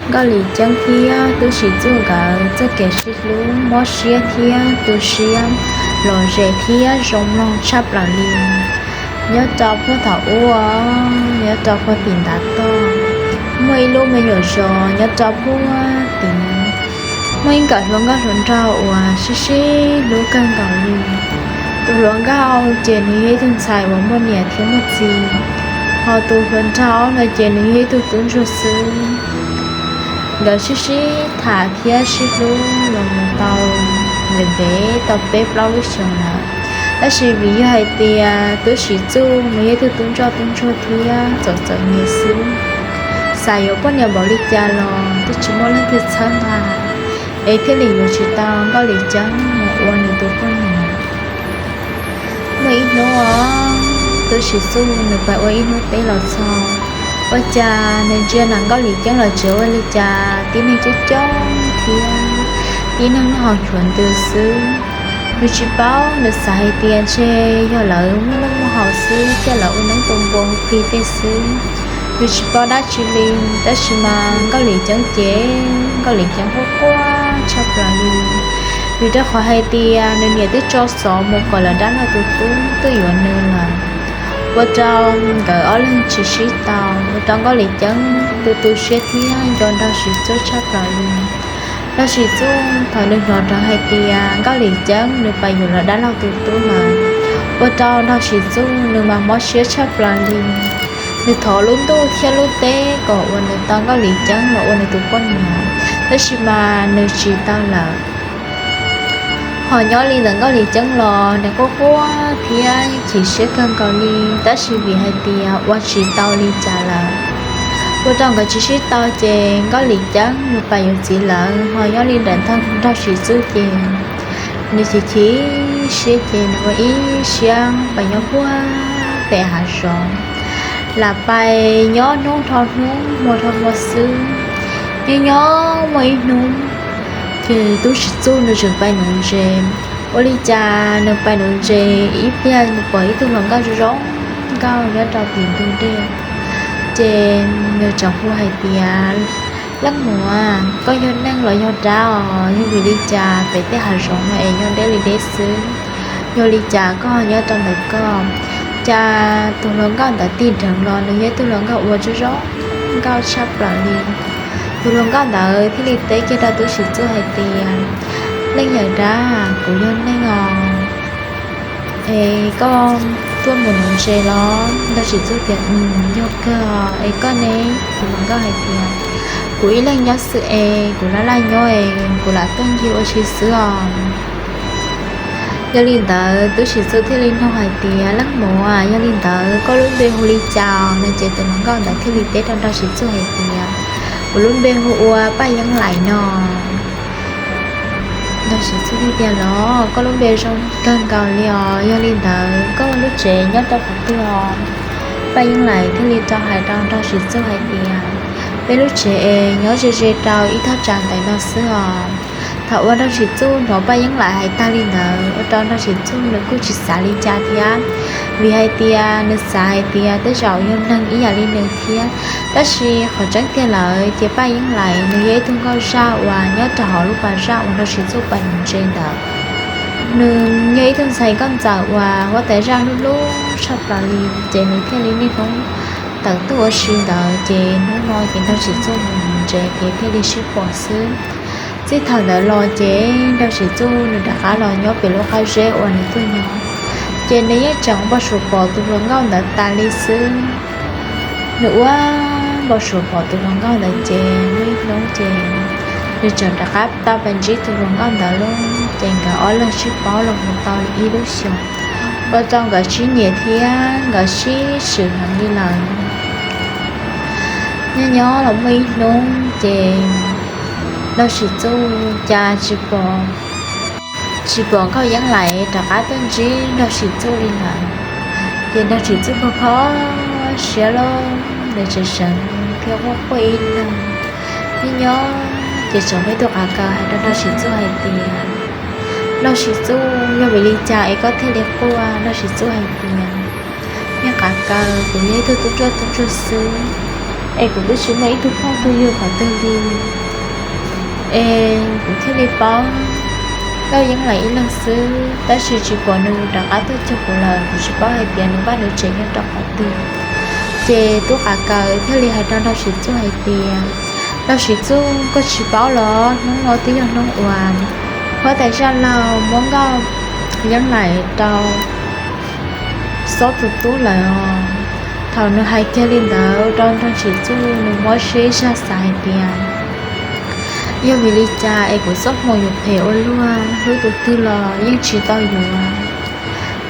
Nkauj Lis Ceeb thiab Tub Sim Txuj nkawd txoj kev sib hlub mob siab thiab tu siab lom zem thiab zoo mloog tshaj plaws li. Nyob rau puag thaum ub, nyob rau puag tim ntav toj, muaj ib lub me nyuam zos nyob rau puag tim, muaj ib nkawm hluas nkauj hluas nraug uas sib sib hlub kawg nkaus li. Tus hluas nkauj ces nws yog ib tug ntxhais uas muaj niam thiab muaj txiv, ho tus hluas nraug no ces nws yog ib tug tub ntsuag xwb. Nkawd sib sib tham thiab sib hlub los mus tau ntev ntev tau peb plaub lub xyoos lawm. Tab sis vim yog hais tias Tub Sim Txuj nws yog ib tug tub ntsoj tub ntsuag thiab txom txom nyem xwb, xav yuav poj niam npaum li cas los twb tsis muaj leej twg txhawb nqa, es thiaj li yuav tsis tau Nkauj Lis Ceeb mus ua nws tus poj niam. Muaj ib hnub, Tub Sim Txuj nws pais ua ib hnub teb los txog, ua cas nws ntsia na Nkauj Lis Ceeb los tsis ua li cas, tib neeg coob coob thiab tib neeg noj haus nchuav ntws xwb. Nws tsis paub, nws xav hais tias ntshe yog lawv muaj noj muaj haus xwb thiaj lawv ua neeb npau npau plig tej xwb. Nws tsis paub dab tsi li, tab sis mas Nkauj Lis Ceeb ces Nkauj Lis Ceeb quaj quaj tshaj plaws li, vim rau qhov hais tias nws niam twb tso xov mus kom lawv dab laug tus tub tuaj yuav nws lawm. Ua rau nkawd ob leeg tsis sib tau, ua rau Nkauj Lis Ceeb tu tu siab thiab nco Nraug Sim Txuj tshaj plaws li. Nraug Sim Txuj thaum nws hnov rov hais tias Nkauj Lis Ceeb nws pais yuav lawv dab laug tus tub lawm, ua rau Nraug Sim Txuj nws mas mob siab tshaj plaws li. Nws thov lub ntuj thiab lub teb kom uas nws tau Nkauj Lis Ceeb los ua nws tus poj niam, tab sis mas nws tsis tau lawm. Ho nyob li ntawm Nkauj Lis Ceeb los nws quaj quaj thiab chim siab kawg nkaus li, tab sis vim hais tias ua tsis tau li cas lawm, ua rau nkawd tsis sib tau ces Nkauj Lis Ceeb nws pais yuav txiv lawm. Ho nyob li ntawm Nraug Sim Txuj ces nws chim chim siab ces nws ua ib siab pais nyob puag pem hav zoov, lam pais nyob hnub dhau hnub hmo dhau hmo xwb. Nyob nyob muaj ib hnub ces Tub Sim Txuj nws tseem pais nuv ntses. Ua li cas nws pais nuv ntses ib pliag nws pom ib tug hluas nkauj zoo nkauj nyob rau tim ntug dej, ces nws tseem hu hais tias, Leej muam, koj yog neeg los yog dab os? Yog vim li cas pem tej hav zoov no es nyob deb li deb xwb? Yog li cas koj nyob rau ntawm koj? Cas tus hluas nkauj ntawd tig dheev los nws yog ib tug hluas nkauj uas zoo zoo nkauj tshaj plaws li. Tus hluas nkauj ntawd thiaj li teb kiag rau Tub Sim Txuj hais tias, Leej yawm dab, kuv yog neeg os. Es koj tuaj mus nuv ntses los? Nraug Sim Txuj tias, Yog kawg os. Es koj ne? Tus hluas nkauj hais tias, Kuv ib leeg nyob xwb es, kuv laj laj nyob es kuv lam tuaj ncig ua si xwb os. Yog li ntawd Tub Sim Txuj thiaj li nug hais tias, Leej muam, yog li ntawd koj lub npe hu li cas? No ces tus hluas nkauj ntawd thiaj li teb rau Nraug Sim Txuj hais tias, Kuv lub npe hu ua Paj Yeeb Lais no. Nraug Sim Txuj thiaj tias, Los koj lub npe zoo kawg nkaus li os. Yog li ntawd koj lub tsev nyob rau qhov twg os? Paj Yeeb Lais thiaj li rov hais rau Nraug Sim Txuj hais tias, Peb lub tsev es nyob ze ze rau ib thaj tsam ntawm no xwb os. Thaum uas Nraug Sim Txuj hnov Paj Yeeb Lais hais tag li ntawd ua rau Nraug Sim Txuj nws kuj tsis xav li cas thiab, vim hais tias nws xav hais tias tej zaum yog neeg ib yam li nws thiab. Tab sis qhov tseeb tiag lawm ces Paj Yeeb Lais nws yog ib tug nkauj zaj uas nyob rau hauv lub pas zaj uas Nraug Sim Txuj pais nuv ntses ntawd. Nws yog ib tug ntxhais nkauj ntxawm uas huab tais zaj hlub hlub tshaj plaws li, ces nws thiaj li niaj hnub tawm tuaj ua si ntawd. Ces hnub no ces Nraug Sim Txuj mus nuv ntses ces thiaj li sib pom xwb. Txij thaum ntawd los ces Nraug Sim Txuj nws rov qab los nyob pem lub qab zeb uas nws tuaj nyob, ces nws yeej tseem npau suav pom tus hluas nkauj ntawd tas li xwb. Nws ua npau suav pom tus hluas nkauj ntawd ces muaj ib hnub ces nws tseem rov qab tau pais ntsib tus hluas nkauj ntawd lauj. Ces nkawd ob leeg sib paub los mus tau li ib lub xyoos, ua rau nkawd sib nyiam thiab nkawd sib swm heev li lawm. Nyob nyob los muaj ib hnub ces Nraug Sim Txuj cas tsis pom, tsis pom Nkauj Yeeb Lais rov qab tuaj ntsib Nraug Sim Txuj li lawm. Ces Nraug Sim Txuj kho kho siab lauj, nws tseem seev thiab quaj quaj ib leeg. Nyob nyob ces tseem muaj ib tug qav kaws hais rau Nraug Sim Txuj hais tias, Nraug Sim Txuj, yog vim li cas es koj thiaj li quaj? Nraug Sim Txuj hais tias, Me qav kaws, kuv yog ib tug tub ntsuag tub ntsuag xwb. es kuv twb tsis muaj ib tug phooj tug ywg qhov twg li. Es kuv thiaj li paub Nkauj Yeeb Laim ib leeg xwb, tab sis tsis pom nws rov qab tuaj cuag kuv lawm, kuv tsis paub hais tias nws vaj nws tsev nyob rau qhov twg. Ces tub qav kaws thiaj li hais rau Nraug Sim Txuj hais tias, Nraug Sim Txuj, koj tsis paub los hnub no twb yog hnub uas huab tais zaj laug muab Nkauj Yeeb Laim rau xob tus tub lawm os. Thaum nws hais kiag li ntawd rau Nraug Sim Txuj, nws mob siab zaj xav hais tias, Yog vim li cas es kuv txoj hmoo yuav phem ua luaj, hlub tus twg los yeej tsis tau yuav.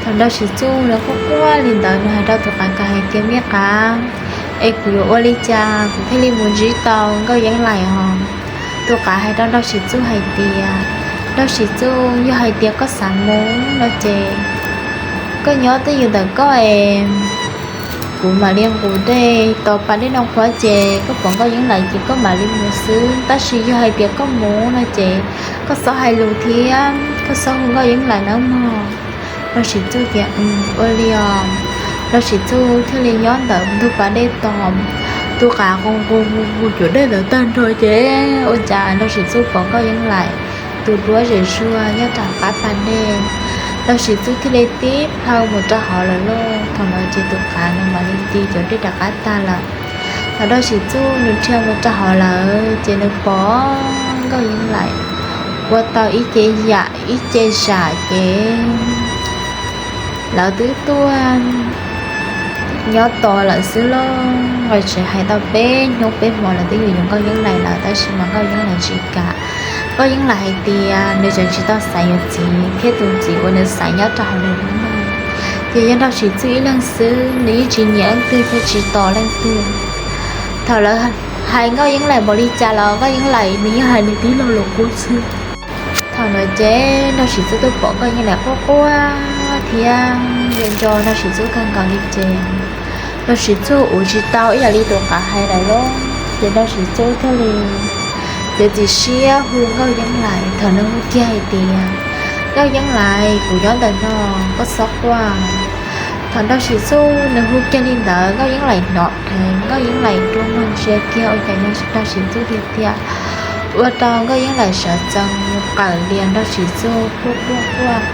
Thaum Nraug Sim Txuj nws quaj quaj li ntawd, nws hais rau tus qav kaws hais tias, Me qav, es kuv yuav ua li cas kuv thiaj li mus ntsib tau Nkauj Yeeb Laim os? Tus qav hais rau Nraug Sim Txuj hais tias, Nraug Sim Txuj, yog hais tias koj xav mus no ces koj nyob twj ywm ntawm koj es kuv mam li nqus dej tos pas dej no qhuav ces koj pom Nkauj Yeeb Laim ces koj mam li mus xwb, tab sis yog hais tias koj mus no ces koj txhob hais lus thiab koj txhob hu Nkauj Yeeb Laim nawb mog. Nraug Sim Txuj tias, Ua li os. Nraug Sim Txuj thiaj li nyob ntawm ntug pas dej tos, tus qav nqus nqus nqus cuam dej ntawd tag nrho ces ua cas Nraug Sim Txuj pom Nkauj Yeeb Laim tus duab zem zuag nyob rau hauv qab pas dej. Nraug Sim Txuj thiaj li tib plhaw mus rau hauv lawm lauj. Thaum no ces tus qav nws mam li nti cuam dej rov qab tag lawm. Thaum Nraug Sim Txuj nws dhia mus rau hauv lawm ces nws pom Nkauj Yeeb Laim ua tau ib ce yam ib ce zam ces lawv twb tuaj nyob tos lawm xwb lauj. Nqe tsev hais tau peb hnub peb hmo lawv twb yuav yuav Nkauj Yeeb Laim lawm, tab sis mas Nkauj Yeeb Laim tsis kam. Nkauj Yeeb Laim hais tias nws tseem tsis tau xaiv yuav txiv thiab tus txiv uas nws xaiv nyob rau hauv nws lub neej ces yog Nraug Sim Txuj ib leeg xwb, nws yeej tsis nyiam leej twg thiab tsis tos leej twg. Thaum lawv hais Nkauj Yeeb Laim npaum li cas los Nkauj Yeeb Laim nws yeej hais nws tib lo lus qub xwb. Thaum no ces Nraug Sim Txuj twb pom Nkauj Yeeb Laim quaj quaj thiab nco nco Nraug Sim Txuj kawg nkaus li ces Nraug Sim Txuj ua tsis tau ib yam li tus qav hais lawm lauj. Ces Nraug Sim Txuj thiaj li txiav txim siab hu Nkauj Yeeb Laim. Thaum nws hu kiag hais tias, Nkauj Yeeb Laim, kuv nyob ntawm no, koj txhob quaj. Thaum Nraug Sim Txuj nws hu kiag li ntawd Nkauj Yeeb Laim hnov dheev, Nkauj Yeeb Laim nruab muag ntsia kiag ua cas yog Nraug Sim Txuj tiag tiag, ua rau Nkauj Yeeb Laim sawv txees mus qawm lias Nraug Sim Txuj quaj quaj quaj.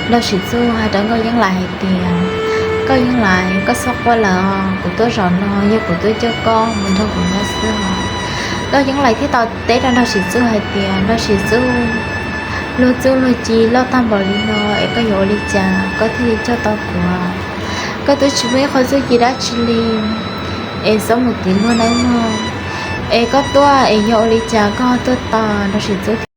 Nraug Sim Txuj hais rau Nkauj Yeeb Laim hais tias, Nkauj Yeeb Laim, koj txhob quaj lawm os, kuv tuaj zaum no yog kuv tuaj coj koj mus nrog kuv nyob xwb os. Nkauj Yeeb Laim thiaj tau teb rau Nraug Sim Txuj hais tias, Nraug Sim Txuj, luag txuj luag ci loj tag npaum li no es koj yuav ua li cas koj thiaj li coj tau kuv? Koj twb tsis muaj ib qho txuj ci dab tsi li, es txhob mus tiv luag nawb mog. Es koj tuaj es yog ua li cas koj tuaj tau? Nraug Sim Txuj